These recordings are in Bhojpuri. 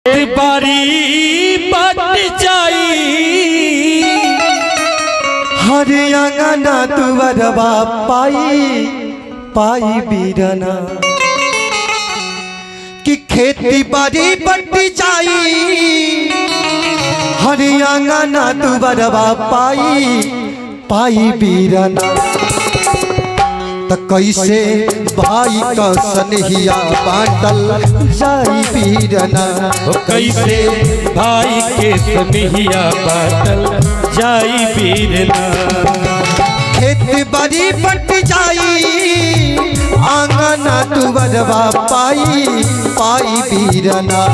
बारी बट जाई हरियांगना तुवरवा पाई पाई बीरना कि खेती बाड़ी बट जाई हरियांगना तुवरवा पाई पाई बीरना त कैसे भाई का सनहिया बाटल जाई बीरना। हो कैसे भाई के सनहिया बाटल जाई बीरना। खेत बाड़ी बट जाई आंगना तुवरवा पाई पाई बीरना।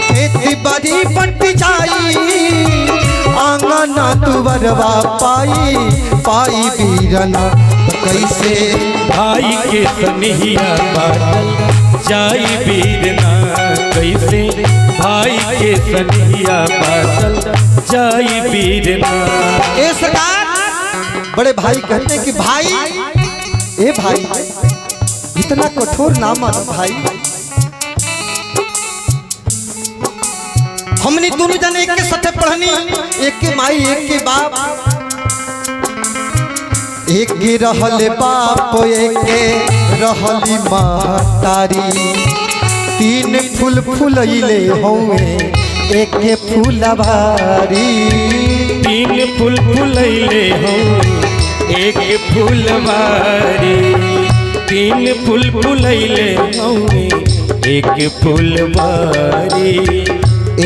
खेत बाड़ी बट जाई आंगना तुवरवा पाई पाई बीरना। कैसे भाई के सनहिया बाटल जाई बीरना। कैसे भाई के सनहिया बाटल जाई बीरना। ए सरकार, बड़े भाई कहते हैं कि भाई, ए भाई इतना कठोर ना मत भाई, हमने दोनों जने एक के साथे पढ़नी, एक के माई एक के बाप, एक के रहले बाप एक के रहली महतारी, तीन फूल फूलैले हौवे एक के फूलवारी। तीन फूल फूलैले हो एक फूलवारी। तीन फूल फूलैले हो एक फूलवारी।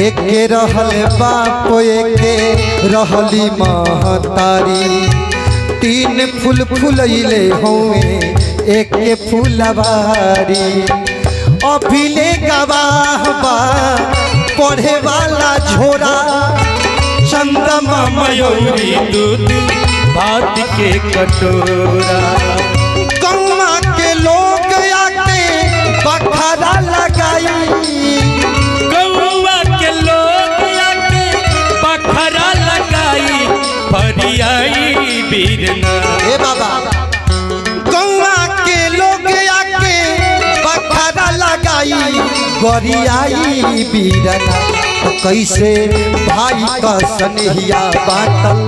एक के रहले बाप एक के रहली महतारी, तीन फूल फूलैले हौवे एक के फूलवारी। अभिले गवाह बा पढ़े वाला झोरा, चंद्रमा मयूरी दूध भात के कटोरा। गौवा के लोग आके बखरा लगाई, गौवा के लोग आके बखरा लगाई फरियाई बीरना। ए बाबा, गौवा के लोग आके बखरा लगाई गरियाई बीरना। तो कैसे भाई का सनहिया बाटल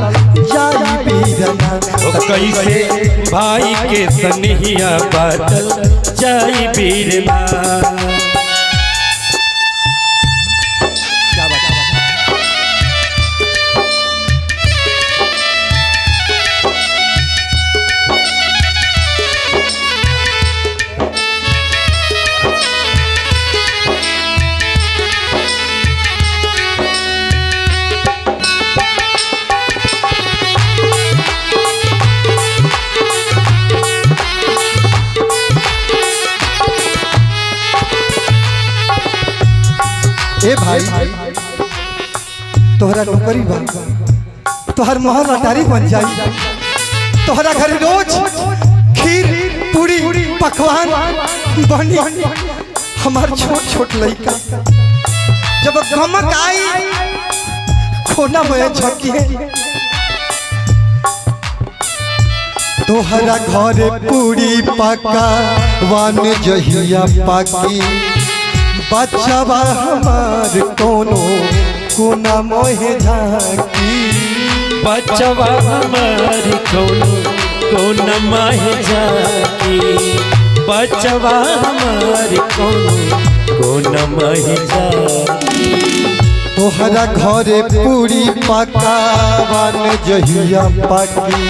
जाई बीरना। ओ कैसे भाई के सनहिया बाटल जाई बीरना। ए भाई, तोहरा नौकरी बा, तोहर महल अटारी बन जाई, तोहरा घर रोज खीर पूरी पकवान बनी। हमार छोट छोट लइका जब गमक आई कोना में झकी। तोहरा घर पूरी पका वान जहिया पाकी, बच्चावा हमार कोनो कोना मोहे झाकी। बचवा हमार कोनो कोना माहे जाकी। बचवा हमार कोनो कोना माहे जाकी। तोहरा घरे पूरी पकावन जहिया पाकी,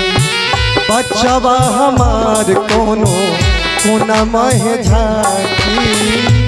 बच्चावा हमार कोनो कोना मोहे झाकी।